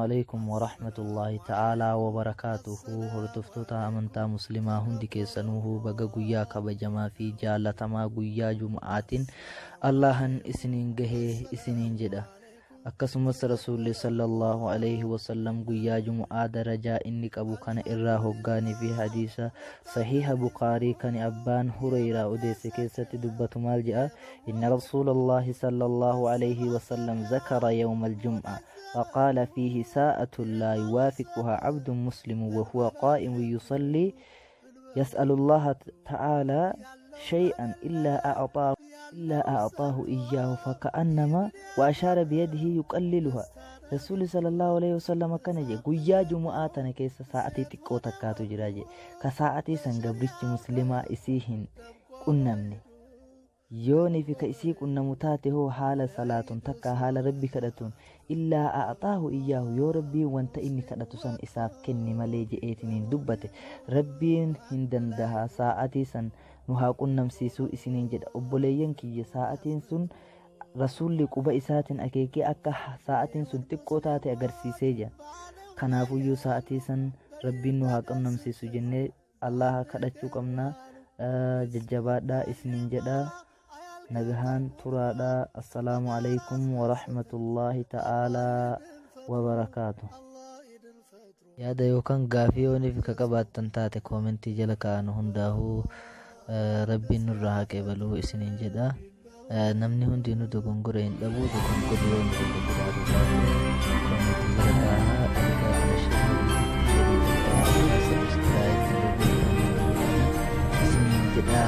Alaikum warahmatullahi ta'aalaa wabarakaatuhu. Hordoftoota amantaa muslimaa hundi keessanuuhu baga guyyaa kabajamaa fi jaalatamaa guyyaa jum'aatiin Allahan isiniin gahee isiniin jedha. Akkasumas Rasuulli sallallahu alaihi wasallam guyyaa jum'aa darajaa inni qabu kana irraa hoggaanii fi hadiisa sahiha Bukaarii kan abbaan Hureyraa odeesse keessatti dubbatu maal jedha? Inna Rasuulallahi sallallahu alaihi wasallam zakara yawma aljum'a فقال فيه ساعة لا يوافقها عبد مسلم وهو قائم يصلي يسأل الله تعالى شيئا إلا أعطاه إياه فكأنما وأشار بيده يقللها. رسول صلى الله عليه وسلم kana je, guyyaa jumu'aa tana keessa sa'atii xiqqoo takkaatu jira je, ka sa'atii san gabrichi muslimaa isii hin qunnamne, yoonii fi ka isii qunnamu taate hoo haala salaatun takka haala Rabbi kadhatuun, إلا أعطاه إياه, yoo Rabbiin wanta inni kadhatu san isaaf kenni malee je'eetiniin dubbate. Rabbiin hin dandaha sa'atii san nu haa qunnamsiisuu isiniin jedha, obboleeyyan kiyya. Sa'atiin sun Rasuulli quba isaatiin akeekee akka sa'atiin sun xiqqoo taate agarsiisee jira. Kanaafuyyuu sa'atii san Rabbiin nu haa qunnamsiisu jennee Allaha kadhachuu qabna. Jajjabaadhaa isiniin jedha, nagahaan turaadha. Assalaamu alaikum warahmatullaahi ta'aalaa wabarakaatu. Yaada yookaan gaafii yooniif ka qabaattan taate koomentii jala kaa'an. Hundaahuu Rabbiin nurraa haa qeebaluu isiniin jedha. Namni hundinuu dogongora hin dhabu. Dogongorri yoo nu tokko jiraatu taate koomentii jala kaa'aa. Ergaa kana share, subscribe isiniin jedha.